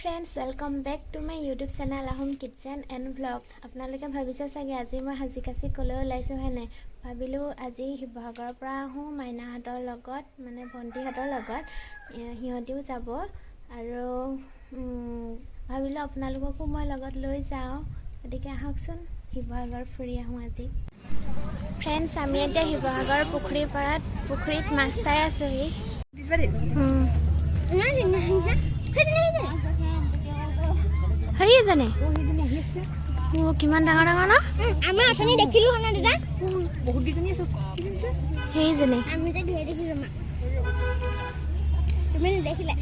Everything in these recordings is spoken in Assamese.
Friends, welcome back to my YouTube channel Ahom kitchen and vlog. আপোনালোকে ভাবিছে চাগে আজি মই সাজি কাচি ক'লৈ ওলাইছোঁ, হয় নাই? ভাবিলোঁ আজি শিৱসাগৰৰ পৰা আহোঁ মাইনাহঁতৰ লগত, মানে ভণ্টিহঁতৰ লগত। সিহঁতিও যাব আৰু ভাবিলোঁ আপোনালোককো মই লগত লৈ যাওঁ। গতিকে আহকচোন, শিৱসাগৰ ফুৰি আহোঁ আজি। ফ্ৰেণ্ডছ, আমি এতিয়া শিৱসাগৰ পুখুৰীৰ পাৰত, পুখুৰীত মাছ চাই আছোঁহি। সেইজনী, অ' কিমান ডাঙৰ ডাঙৰ ন? আমি অথনি দেখিলো হয় দাদা। বহুত কেইজনী আছে। সেইজনী। আমি যে ধেৰ দেখিলো মা, তুমি নেদেখিলা।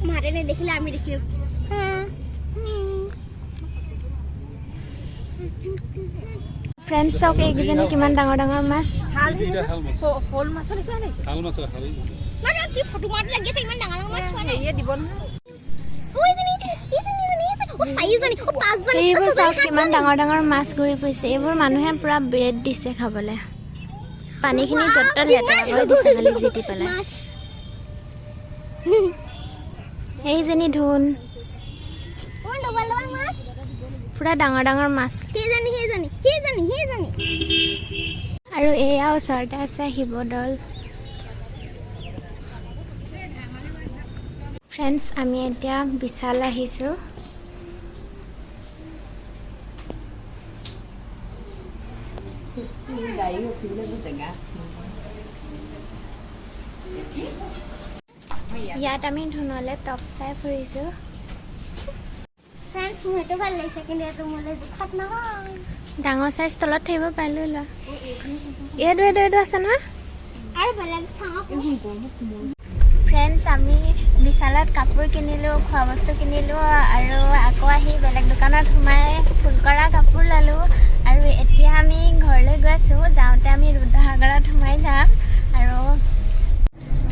মাহঁতে নেদেখিলে, আমি দেখিলো। ফ্ৰেণ্ডছ, চাওক এইকেইজনী কিমান ডাঙৰ ডাঙৰ মাছ। শ'ল মাছৰ নিচিনা লাগিছে। শাল মাছ, শাল। মানে কি ফটো মাৰটো লাগি আছে, ইমান ডাঙৰ ডাঙৰ মাছ চোৱা নাই। হেৰিয়ে দিব নহয়। ঐ, এইজনী, এইজনী, এইজনী, এইজনী, অ চাৰিজনী, অ পাঁচজনী, অ এইবোৰ ছজনী, চাওক কিমান সাতজনী। ডাঙৰ ডাঙৰ মাছ ঘূৰি ফুৰিছে। এইবোৰ মানুহে পূৰা ব্ৰেড দিছে খাবলৈ। পানীখিনি য'ত ত'ত লেতেৰা কৰি দিছে খালি যি টি পেলাই। মাছ। সেইজনী ধুন। ইমান ডবল ডবল মাছ। পূৰা ডাঙৰ ডাঙৰ মাছ। সেইজনী, সেইজনী, সেইজনী, সেইজনী। আৰু এয়া ওচৰতে আছে শিৱদৌল। ফ্ৰেণ্ডছ, আমি এতিয়া বিশাল আহিছোঁ। গাড়ী ৰখিবলৈ জেগা আছে। ইয়াত আমি ধুনলে টপ চাই ফুৰিছোঁ। ফ্ৰেণ্ডছ, মোৰ সেইটো ভাল লাগিছে, কিন্তু এইটো মোলৈ জোখত নহয়। ডাঙৰ চাইজ তলত থাকিব পাৰে, লৈ লোৱা। এইটো এইটো এইটো আছে নহয়। আৰু বেলেগ চাওঁ। ফ্ৰেণ্ডছ, আমি বিশালত কাপোৰ কিনিলোঁ, খোৱা বস্তু কিনিলোঁ আৰু আকৌ আহি বেলেগ দোকানত সোমাই ফুল কৰা কাপোৰ ল'লোঁ আৰু এতিয়া আমি ঘৰলৈ গৈ আছোঁ। যাওঁতে আমি ৰুদ্ৰসাগৰত সোমাই যাম আৰু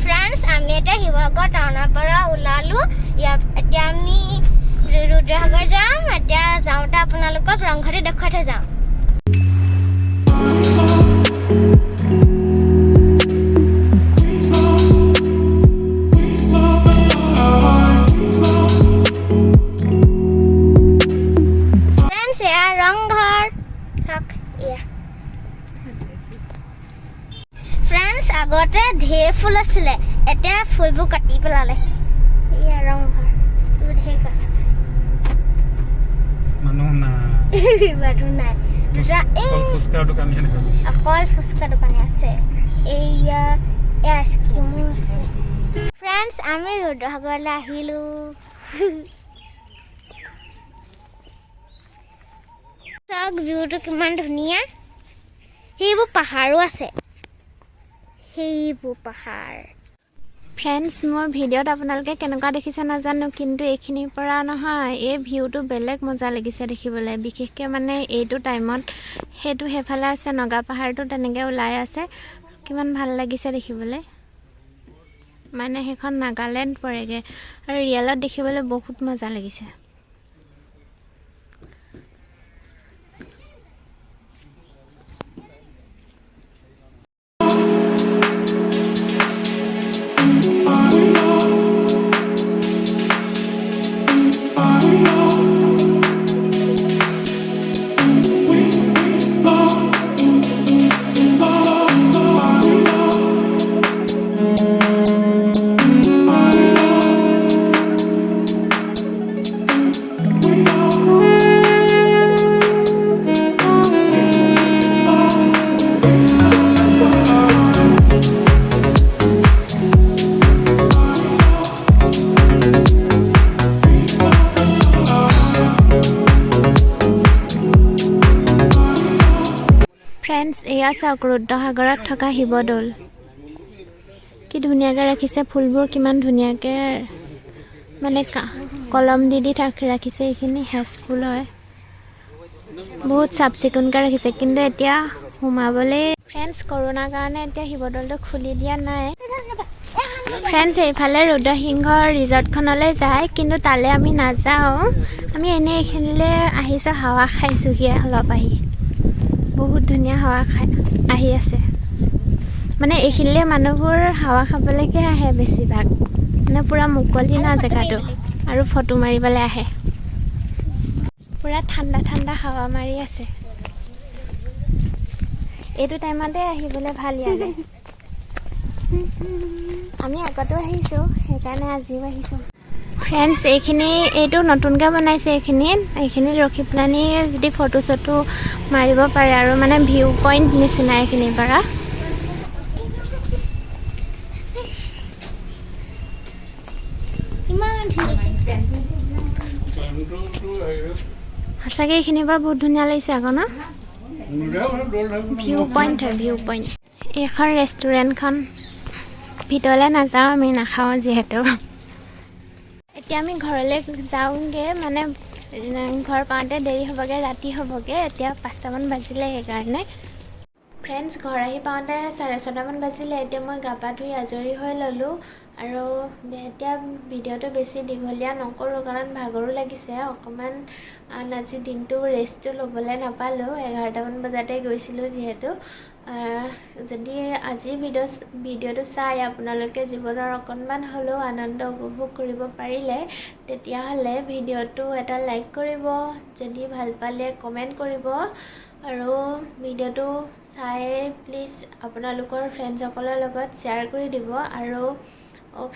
ফ্ৰেণ্ডছ, আমি এতিয়া শিৱসাগৰ টাউনৰ পৰা ওলালোঁ। ইয়াত এতিয়া আমি ৰুদ্ৰসাগৰ যাম। এতিয়া যাওঁতে আপোনালোকক ৰংঘৰটো দেখুৱাই থৈ যাম। ফ্ৰেণ্ডছ, এয়া ৰংঘৰ, চাওক এয়া। ফ্ৰেণ্ডছ, আগতে ঢেৰ ফুল আছিলে, এতিয়া ফুলবোৰ কাটি পেলালে। এয়া ৰংঘৰ, এইবোৰ ঢেৰ গছ আছে। মানুহ নাই। মানুহ নাই। দুটা এই অকল ফুচকাৰ দোকানীহে দেখা গৈছে। অকল ফুচকা দোকানী আছে। এইয়া এই আইচক্ৰীমো আছে। ফ্ৰেণ্ডছ, আমি ৰুদ্ৰসাগৰলৈ আহিলোঁ। চাওক ভিউটো কিমান ধুনীয়া। সেইবোৰ পাহাৰো আছে, সেইবোৰ পাহাৰ। ফ্ৰেণ্ডছ, মোৰ ভিডিঅ'ত আপোনালোকে কেনেকুৱা দেখিছে নাজানো, কিন্তু এইখিনিৰ পৰা নহয় এই ভিউটো বেলেগ মজা লাগিছে দেখিবলৈ। বিশেষকৈ মানে এইটো টাইমত সেইটো সেইফালে আছে নগা পাহাৰটো, তেনেকৈ ওলাই আছে, কিমান ভাল লাগিছে দেখিবলৈ। মানে সেইখন নাগালেণ্ড পৰেগৈ আৰু ৰিয়েলত দেখিবলৈ বহুত মজা লাগিছে। ফ্ৰেণ্ডছ, এয়া চাওক ৰুদ্ৰসাগৰত থকা শিৱদৌল। কি ধুনীয়াকৈ ৰাখিছে ফুলবোৰ, কিমান ধুনীয়াকৈ মানে কলম দি দি ৰাখিছে। এইখিনি হেজফুল হয়, বহুত চাফ চিকুণকৈ ৰাখিছে। কিন্তু এতিয়া সোমাবলৈ ফ্ৰেণ্ডছ, কৰোণাৰ কাৰণে এতিয়া শিৱদৌলটো খুলি দিয়া নাই। ফ্ৰেণ্ডছ, এইফালে ৰুদ্ৰসিংহৰ ৰিজৰ্টখনলৈ যায়, কিন্তু তালৈ আমি নাযাওঁ। আমি এনেই এইখিনিলৈ আহিছোঁ, হাৱা খাইছোঁহি অলপ আহি। বহুত ধুনীয়া হাৱা খাই আহি আছে। মানে এইখিনিলৈ মানুহবোৰ হাৱা খাবলৈকে আহে বেছিভাগ। মানে পূৰা মুকলি ন জেগাটো, আৰু ফটো মাৰিবলৈ আহে। পূৰা ঠাণ্ডা ঠাণ্ডা হাৱা মাৰি আছে। এইটো টাইমতে আহিবলৈ ভাল ইয়ালৈ। আমি আগতেও আহিছোঁ, সেইকাৰণে আজিও আহিছোঁ। ফ্ৰেণ্ডছ, এইখিনি এইটো নতুনকৈ বনাইছে। এইখিনিত এইখিনিত ৰখি পেলানি যদি ফটো চটো মাৰিব পাৰে আৰু মানে ভিউ পইণ্ট নিচিনা এইখিনিৰ পৰা। ইমান ধুনীয়া। সঁচাকৈ এইখিনিৰ পৰা বহুত ধুনীয়া লাগিছে আকৌ ন। ভিউ পইণ্ট হয়, ভিউ পইণ্ট। এইখন ৰেষ্টুৰেণ্টখন, ভিতৰলৈ নাযাওঁ আমি, নাখাওঁ যিহেতু। এতিয়া আমি ঘৰলৈ যাওঁগৈ, মানে ঘৰ পাওঁতে দেৰি হ'বগৈ, ৰাতি হ'বগৈ। এতিয়া 5টামান বাজিলে সেইকাৰণে। ফ্ৰেণ্ডছ, ঘৰ আহি পাওঁতে 6:30মান বাজিলে। এতিয়া মই গা পা ধুই আজৰি হৈ ল'লোঁ আৰু এতিয়া ভিডিঅ'টো বেছি দীঘলীয়া নকৰোঁ, কাৰণ ভাগৰো লাগিছে অকণমান। আজি দিনটো ৰেষ্টটো ল'বলৈ নাপালোঁ, 11টামান বজাতে গৈছিলোঁ যিহেতু। যদি আজিৰ ভিডিঅ'টো চাই আপোনালোকে জীৱনৰ অকণমান হ'লেও আনন্দ উপভোগ কৰিব পাৰিলে, তেতিয়াহ'লে ভিডিঅ'টো এটা লাইক কৰিব, যদি ভাল পালে কমেণ্ট কৰিব আৰু ভিডিঅ'টো চাই প্লিজ আপোনালোকৰ ফ্ৰেণ্ডসকলৰ লগত শ্বেয়াৰ কৰি দিব আৰু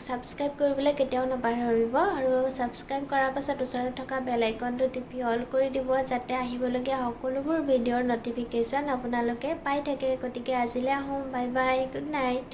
ছাবস্ক্ৰাইব কৰিবলৈ কেতিয়াও নাপাহৰিব। আৰু ছাবস্ক্ৰাইব কৰাৰ পাছত ওচৰত থকা বেল আইকনটো টিপি অল কৰি দিব, যাতে আহিবলগীয়া সকলোবোৰ ভিডিঅ'ৰ ন'টিফিকেশ্যন আপোনালোকে পাই থাকে। গতিকে আজিলৈ আহোঁ, বাই বাই, গুড নাইট।